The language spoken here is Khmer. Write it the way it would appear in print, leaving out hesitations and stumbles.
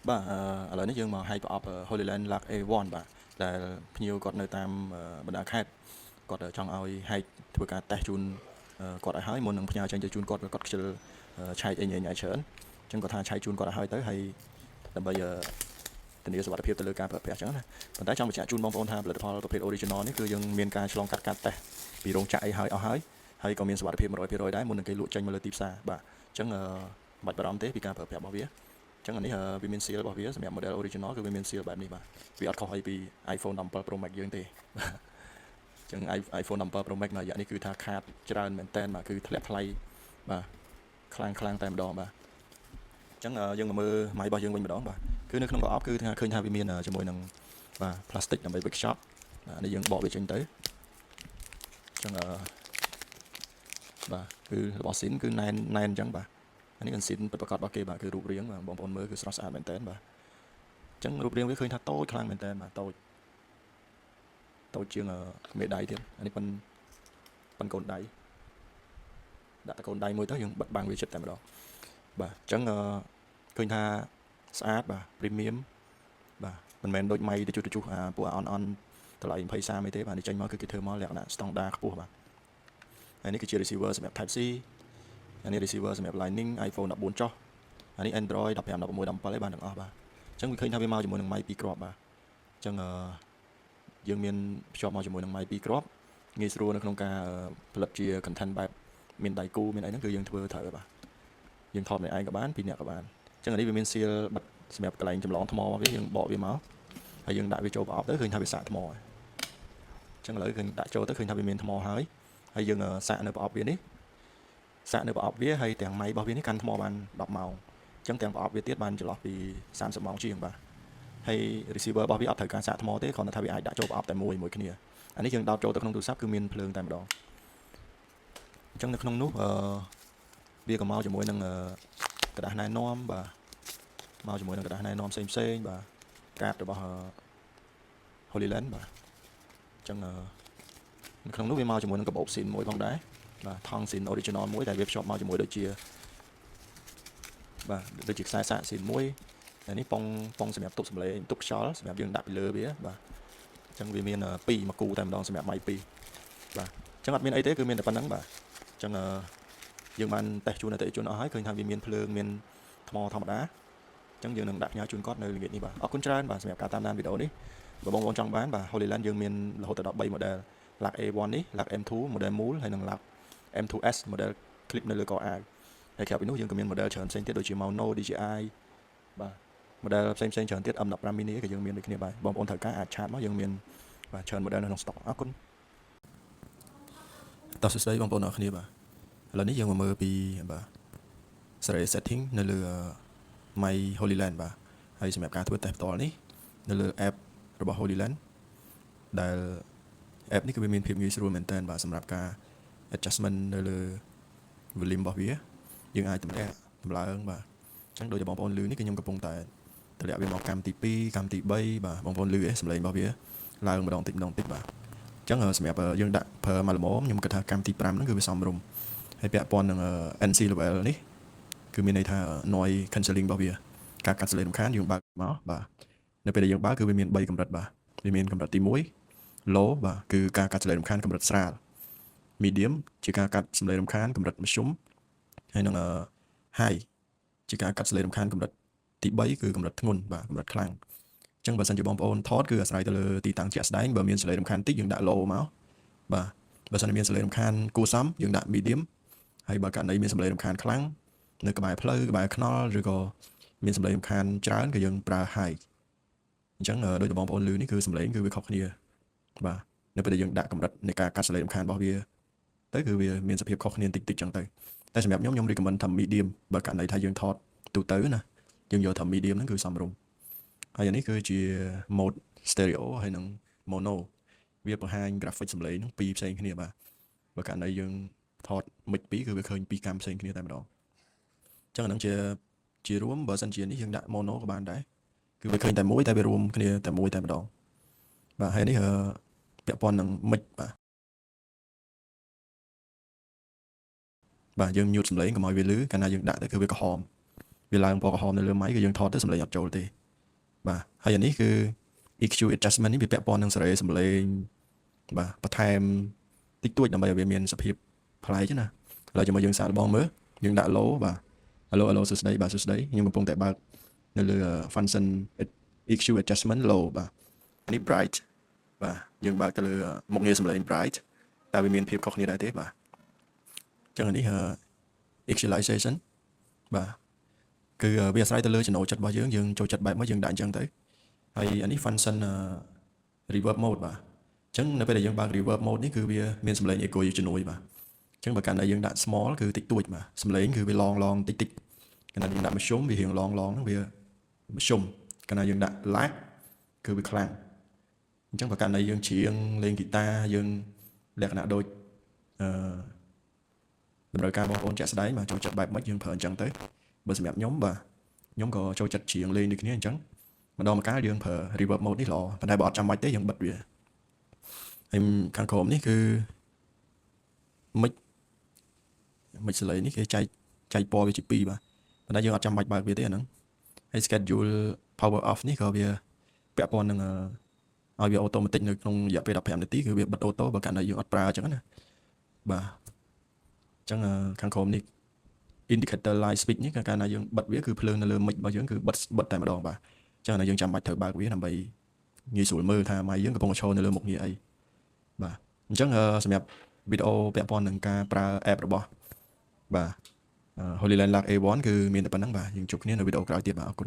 បាទឥឡូវនេះយើងមកហែកប្រអប់ Hollyland Lark A1 បាទដែលភ្ញៀវគាត់នៅតាមបណ្ដាខេត្តគាត់ចង់ឲ្យហែកធ្វើការតេស្តជូនគាត់ឲ្យហើយមុននឹងផ្ញើចេញទៅជូនគាត់គាត់ខ្ជិលឆែកអីញ៉ៃញ៉ៃច្រើនអញ្ចឹងគាត់ថាឆែកជូនគាត់ឲ្យហើយទៅហើយដើម្បីធានាសុវត្ថិភាពទៅលើការប្រើប្រាស់អញ្ចឹងណាប៉ុន្តែចង់បញ្ជាក់ជូនបងប្អូនថាផលិតផលប្រភេទ original នេះគឺយើងមានការឆ្លងកាត់ការតេស្តពីរោងចក្រអីហើយអស់ហើយហើយក៏មានសុវត្ថិភាព100%ដែរមុននឹងគេលក់ចេញមកលើទីផ្សារបាទអញ្ចឹងមិនបាច់បារម្ភទេពីការប្រើប្រាស់របស់វាចឹងអានេះវាមាន seal របស់វាសម្រាប់ model original គឺវាមាន seal បែបនេះបាទវាអត់ខុសអីពី iPhone 17 Pro Max យើងទេបាទចឹង iPhone 17 Pro Max មួយរយៈនេះគឺថាខាតច្រើនមែនតើបាទគឺធ្លាក់ថ្លៃបាទខ្លាំងខ្លាំងតែម្ដងបាទចឹងយើងមកមើល mic របស់យើងវិញម្ដងបាទគឺនៅក្នុងប្រអប់គឺថាឃើញថាវាមានជាមួយនឹងបាទ plastic ដើម្បីវេចខ្ចប់បាទនេះយើងបកវាចេញទៅចឹងបាទគឺរបស់ស៊ីនគឺណែនណែនអញ្ចឹងបាទអានេះកន្ស៊ីនពិតប្រាកដរបស់គេបាទគឺរូបរាងបាទបងប្អូនមើលគឺស្រស់ស្អាតមែនតើបាទអញ្ចឹងរូបរាងវាឃើញថាតូចខ្លាំងមែនតើបាទតូចតូចជាងមេដៃទៀតអានេះប៉ុនប៉ុនកូនដៃដាក់តែកូនដៃមួយទៅយើងបិទបាំងវាចិត្តតែម្ដងបាទអញ្ចឹងឃើញថាស្អាតបាទ premium បាទមិនមែនដូចម៉ៃទៅជុះទៅជុះអាពួកអនអនតម្លៃ20 30អីទេបាទនេះចេញមកគឺគេធ្វើមកលក្ខណៈស្តង់ដាខ្ពស់បាទហើយនេះគឺជា receiver សម្រាប់ Type C អានេះ receiver សម្រាប់ Lightning iPhone 14ចុះអានេះ Android 15 16 17ឯបានទាំងអស់បាទអញ្ចឹងវាឃើញថាវាមកជាមួយនឹង mic 2គ្រាប់បាទអញ្ចឹងអឺយើងមានភ្ជាប់មកជាមួយនឹង mic 2គ្រាប់ងាយស្រួលនៅក្នុងការផលិតជា content បែបមានដៃគូមានអីហ្នឹងគឺយើងធ្វើត្រូវបាទយើងថតម្នាក់ឯងក៏បានពីរនាក់ក៏បានអញ្ចឹងអានេះវាមាន seal បិទសម្រាប់កន្លែងចម្លងថ្មរបស់វាយើងបកវាមកហើយយើងដាក់វាចូលប្រអប់ទៅឃើញថាវាសាកថ្មហើយអញ្ចឹងឥឡូវឃើញដាក់ចូលទៅឃើញថាវាមានថ្មហើយហើយយើងសាកនៅប្រអប់វានេះសាកនៅប្រអប់វាហើយទាំង mic របស់វានេះកាន់ថ្មបាន10ម៉ោងអញ្ចឹងទាំងប្រអប់វាទៀតបានចន្លោះពី30ម៉ោងជាងបាទហើយ receiver របស់វាអត់ត្រូវការសាកថ្មទេគ្រាន់តែថាវាអាចដាក់ចូលប្រអប់តែមួយមួយគ្នាអានេះយើងដោតចូលទៅក្នុងទូរស័ព្ទគឺមានភ្លើងតែម្ដងអញ្ចឹងនៅក្នុងនោះអឺវាក៏មកជាមួយនឹងក្រដាសណែនាំបាទមកជាមួយនឹងក្រដាសណែនាំផ្សេងផ្សេងបាទកាតរបស់ Hollyland បាទអញ្ចឹងនៅក្នុងនោះវាមកជាមួយនឹងកាបូបស៊ីនមួយផងដែរបាទថង់ស៊ីន original មួយដែលវាភ្ជាប់មកជាមួយដូចជាបាទដូចជាខ្សែសាកស៊ីនមួយហើយនេះប៉ុងប៉ុងសម្រាប់ទប់សម្លេងទប់ខ្យល់សម្រាប់យើងដាក់ពីលើវាបាទអញ្ចឹងវាមាន2មកគូតែម្ដងសម្រាប់ mic 2បាទអញ្ចឹងអត់មានអីទេគឺមានតែប៉ុណ្្នឹងបាទអញ្ចឹងយើងបានតេស្តជូនអតិថិជនអស់ហើយឃើញថាវាមានភ្លើងមានថ្មធម្មតាអញ្ចឹងយើងនឹងដាក់ផ្ញើជូនគាត់នៅល្ងាចនេះបាទអរគុណច្រើនបាទសម្រាប់ការតាមដានវីដេអូនេះបើបងប្អូនចង់បានបាទ Hollyland យើងមានរហូតដល់3 model Lark A1 នេះ Lark M2 model មូលហើយនិង Lark M2S model clip នៅលើកអាវហើយក្រៅពីនោះយើងក៏មាន model ច្រើនផ្សេងទៀតដូចជា Maono DJI បាទ model ផ្សេងផ្សេងច្រើនទៀត M15 mini ក៏យើងមានដូចគ្នាបាទបងប្អូនត្រូវការអាច chat មកយើងមានបាទច្រើន model នៅក្នុង stock អរគុណតោះសួស្តីបងប្អូនអរគ្នាបាទឥឡូវនេះយើងមកមើលពីបាទ stereo setting នៅលើ mic Hollyland បាទហើយសម្រាប់ការធ្វើតេស្តផ្ទាល់នេះនៅលើ app របស់ Hollyland ដែល app នេះគឺវាមានភាពងាយស្រួលមែនទែនបាទសម្រាប់ការ adjustment នៅលើ volume របស់វាយើងអាចតម្លាក់តម្លើងបាទអញ្ចឹងដូចជាបងប្អូនឮនេះគឺខ្ញុំកំពុងតែតម្លាក់វាមកកម្មទី2កម្មទី3បាទបងប្អូនឮឯងសំឡេងរបស់វាឡើងម្ដងតិចម្ដងតិចបាទអញ្ចឹងសម្រាប់យើងដាក់ប្រើមកល្មមខ្ញុំគិតថាកម្មទី5ហ្នឹងគឺវាសមរម្យហើយពាក់ព័ន្ធនឹង NC level នេះគឺមានន័យថា noise cancelling របស់វាការកាត់សំឡេងរំខានយើងបើកមកបាទនៅពេលដែលយើងបើកគឺវាមាន3កម្រិតបាទវាមានកម្រិតទី1 low បាទគឺការកាត់សំឡេងរំខានកម្រិតស្រាល medium ជាការកាត់សំឡេងរំខានកម្រិតមធ្យមហើយនឹង high ជាការកាត់សំឡេងរំខានកម្រិតទី3គឺកម្រិតធ្ងន់បាទកម្រិតខ្លាំងអញ្ចឹងបើសិនជាបងប្អូនថតគឺអាស្រ័យទៅលើទីតាំងជាក់ស្ដែងបើមានសំឡេងរំខានតិចយើងដាក់ low មកបាទបើសិនជាមានសំឡេងរំខានគួរសមយើងដាក់ medium ហើយបើករណីមានសំឡេងរំខានខ្លាំងនៅក្បែរផ្លូវក្បែរថ្នល់ឬក៏មានសំឡេងរំខានច្រើនក៏យើងប្រើ high អញ្ចឹងដូចបងប្អូនឮនេះគឺសំឡេងគឺវាខុសគ្នាបាទនៅពេលដែលយើងដាក់កម្រិតនៃការកាត់សំឡេងរំខានរបស់វាទៅគឺវាមានសភាពខុសគ្នាតិចតិចចឹងទៅតែសម្រាប់ខ្ញុំខ្ញុំ recommend ថា medium បើករណីថាយើងថតទូទៅណាយើងយកថា medium ហ្នឹងគឺសមរម្យហើយអានេះគឺជា mode stereo ហើយនិង mono វាបង្ហាញ graphic សំឡេងហ្នឹងពីរផ្សេងគ្នាបាទបើករណីយើងថត mic ពីរគឺវាឃើញពីរកម្មផ្សេងគ្នាតែម្ដងអញ្ចឹងអាហ្នឹងជារួមបើសិនជានេះយើងដាក់ mono ក៏បានដែរគឺវាឃើញតែមួយតែវារួមគ្នាតែមួយតែម្ដងបាទហើយនេះពាក់ព័ន្ធនឹង mic បាទបាទយើង mute សំឡេងកុំឲ្យវាលឺកាលណាយើងដាក់ទៅគឺវាក្រហមវា វាឡើងពណ៌ក្រហមនៅលើ mic គឺយើងថតទៅសំឡេងអត់ចូលទេបាទហើយអានេះគឺ EQ adjustment នេះវាពាក់ព័ន្ធនឹងសេរីសំឡេងបាទបន្ថែមតិចតួចដើម្បីឲ្យវាមានសភាពប្លែកណាឥឡូវជាមួយយើងសាកល្បងមើលយើងដាក់ low បាទ Hello hello សួស្តីបាទសួស្តីខ្ញុំកំពុងតែបើកនៅលើ function EQ adjustment low បាទនេះ bright បាទយើងបើកទៅលើមុខងារសំឡេង bright តើវាមានភាពខុសគ្នាដែរទេបាទអញ្ចឹងនេះ equalization បាទគឺវាអាស្រ័យទៅលើចំណូលចិត្តរបស់យើងយើងចូលចិត្តបែបមកយើងដាក់អញ្ចឹងទៅហើយអានេះ function reverb mode បាទអញ្ចឹងនៅពេលដែលយើងបើក reverb mode នេះគឺវាមានសំឡេង echo ជំនួយបាទអញ្ចឹងបើកាលណាយើងដាក់ small គឺតិចតួចបាទសំឡេងគឺវាឡងឡងតិចតិចកាលណាយើងដាក់មធ្យមវារៀងឡងឡងហ្នឹងវាមធ្យមកាលណាយើងដាក់ large គឺវាខ្លាំងអញ្ចឹងបើកាលណាយើងច្រៀងលេងហ្គីតាយើងលក្ខណៈដូចអឺតម្រូវការបងប្អូនជាក់ស្ដែងបាទចូលចិត្តបែបម៉េចយើងប្រើអញ្ចឹងទៅបើសម្រាប់ខ្ញុំបាទខ្ញុំក៏ចូលចិត្តច្រៀងលេងដូចគ្នាអញ្ចឹងម្ដងម្កាលយើងប្រើ reverb mode នេះល្អប៉ុន្តែបើអត់ចាំបាច់ទេយើងបិទវាហើយខាងក្រោមនេះគឺ mic mic សលេងនេះគេចែកចែកពណ៌វាជាពីរបាទប៉ុន្តែយើងអត់ចាំបាច់បើកវាទេអាហ្នឹងហើយ schedule power off នេះក៏វាពាក់ព័ន្ធនឹងឲ្យវា automatic នៅក្នុងរយៈពេល15នាទីគឺវាបិទ auto បើកាលណាយើងអត់ប្រើអញ្ចឹងណាបាទអញ្ចឹងខាងក្រោមនេះ indicator light switch នេះកាលណាយើងបិទវាគឺភ្លើងនៅលើ mic របស់យើងគឺបិទបិទតែម្ដងបាទអញ្ចឹងអាយើងចាំបាច់ត្រូវបើកវាដើម្បីងាយស្រួលមើលថា mic យើងកំពុងឈរនៅលើមុខងារអីបាទអញ្ចឹងសម្រាប់វីដេអូពាក់ព័ន្ធនឹងការប្រើ app របស់បាទ Hollyland Lark A1 គឺមានតែប៉ុណ្ណឹងបាទយើងជួបគ្នានៅវីដេអូក្រោយទៀតបាទអរគុណ។